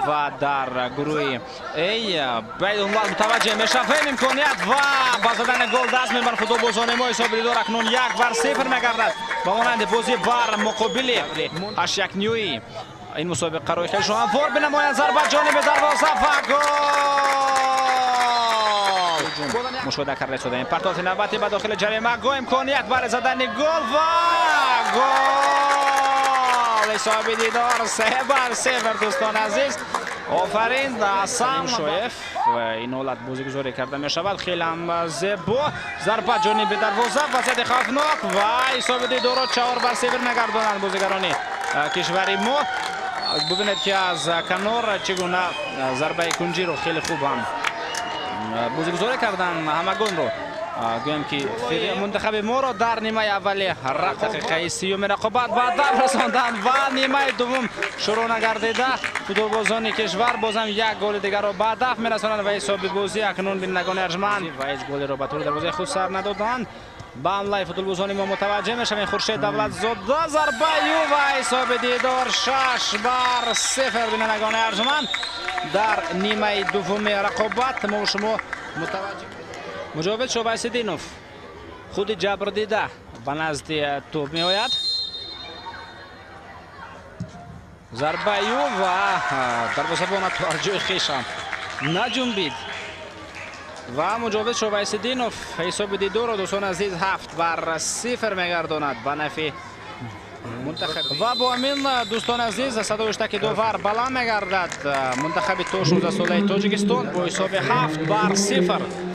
Ва дар гурӯҳи А байдунвал мутаваҷҷеҳ мешавем. Имконият ва ба задани гол даст мебаранд футболбозони мо. Ҳисоби дидор акнун 1-0 мегардад. Ба монанди бозӣ бар муқобили 8-1 ньюи ин мусобиқаро хеле ҳамвор бинамоянд. Зарба ҷониби дарвоза ва гол мушоҳида карда истодаем. Партофи навбатӣ ба дохили ҷарима, го имконият барои задани гол ва гол. Ҳисоби дидор 3-0, дӯстони азиз. Офарин Асан Шоев. Ин ҳолат бозигузорӣ карда мешавад хеле ҳам зебо. Зарба ҷониби дарвоза, вазъияти хавфнок ва ҳисоби дидорро 4-0 мегардонанд бозигарони кишвари мо. Бубинед, ки аз канор чӣ гуна зарбаи кунҷиро хеле хуб ҳам бозигузорӣ кардан. Ҳамагонро гӯям, ки мунтахаби моро дар нимаи аввали дақиқаи 30-уми рақобат ба ҳадаф расонданд ва нимаи дуввум шурӯъ нагардида футболбозони кишвар бозам як голи дигарро ба ҳадаф мерасонанд ва ҳисоби бозӣ акнун, бинандагони арҷманд, ва ҳеҷ голеро ба тури дарвозаи худ сар надоданд. Ба ҳамлаи футболбозони мо мутаваҷҷеҳ мешавем. Хуршед Давлатзода, зарбаю ва ҳисоби дидор 6-0. Бинандагони арҷманд, дар нимаи дуввуми рақобат мо шумо мутаваҷҷеҳ. Муҷовид Шовайсиддинов худи ҷабрдида ба назди тӯб меояд. Зарбаю ва дарвозабона то аз ҷои хешам наҷунбид ва Муҷовид Шовайсиддинов ҳисоби дидорро, дӯстони азиз, 7-0 мегардонад ба нафи мунтахаб. Ва бо ҳамин, дӯстони азиз, садои ҳуштаки довар баланд мегардад. Мунтахаби то 16 солаи Тоҷикистон бо ҳисоби 7-0.